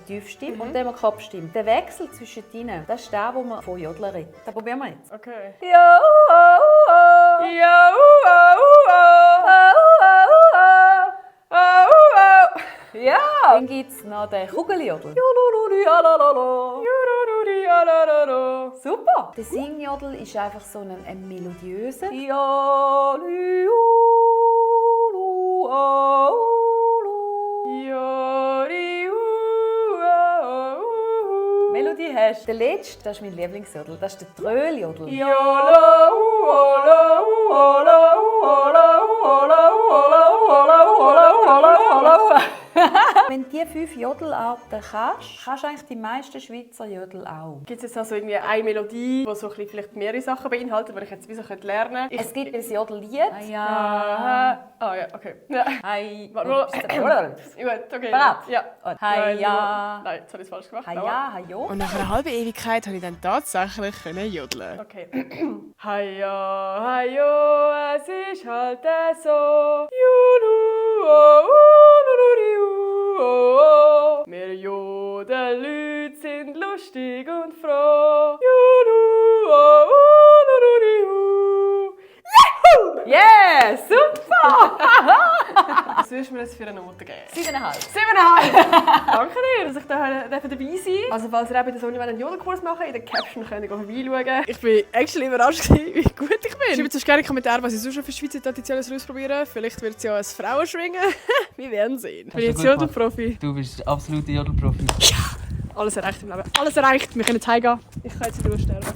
die Tiefstimme und dann die Kopfstimme. Der Wechsel zwischen ihnen, das ist der, wo man von Jodeln redet. Das probieren wir jetzt. Okay. Ja, Ja, ja. Dann gibt es noch den Kugeljodel. Super. Der Singjodel ist einfach so ein melodiöser. Melodie hast. Der letzte, das ist mein Lieblingsjodel, das ist der Tröljodel. Wenn du diese 5 Jodelarten kannst, kannst du eigentlich die meisten Schweizer Jodel auch. Gibt es jetzt also irgendwie eine Melodie, die so ein bisschen vielleicht mehrere Sachen beinhaltet, die ich jetzt wieso lernen könnte? Es gibt ein Jodellied. Ah ja, okay. Ja. Hi. Warte mal. Gut, okay. Bereit? Ja. Hi-ja. Nein, jetzt habe ich es falsch gemacht. Hi-ja, hi-jo. Und nach einer halben Ewigkeit konnte ich dann tatsächlich jodeln. Okay. Hi-ja, hi-jo, es ist halt so. Wir Jodelleute sind lustig und froh. Yeah, super! Was würdest du mir jetzt für eine Note geben? 7,5. 7,5! Danke dir, dass ich da dabei sein darf. Also falls ihr auch bei der Sonja einen Jodelkurs machen wollt, in der Caption könnt ihr vorbeischauen. Ich bin actually überrascht, wie gut ich bin. Schreibt uns gerne in die Kommentare, was ihr sonst schon für Schweizer Traditionelles ausprobieren. Vielleicht wird es ja als Frauen schwingen. Wir werden sehen. Ich bin jetzt Jodelprofi. Du bist absoluter Jodelprofi. Ja! Alles erreicht im Leben. Alles erreicht. Wir können heimgehen. Ich kann jetzt wieder sterben.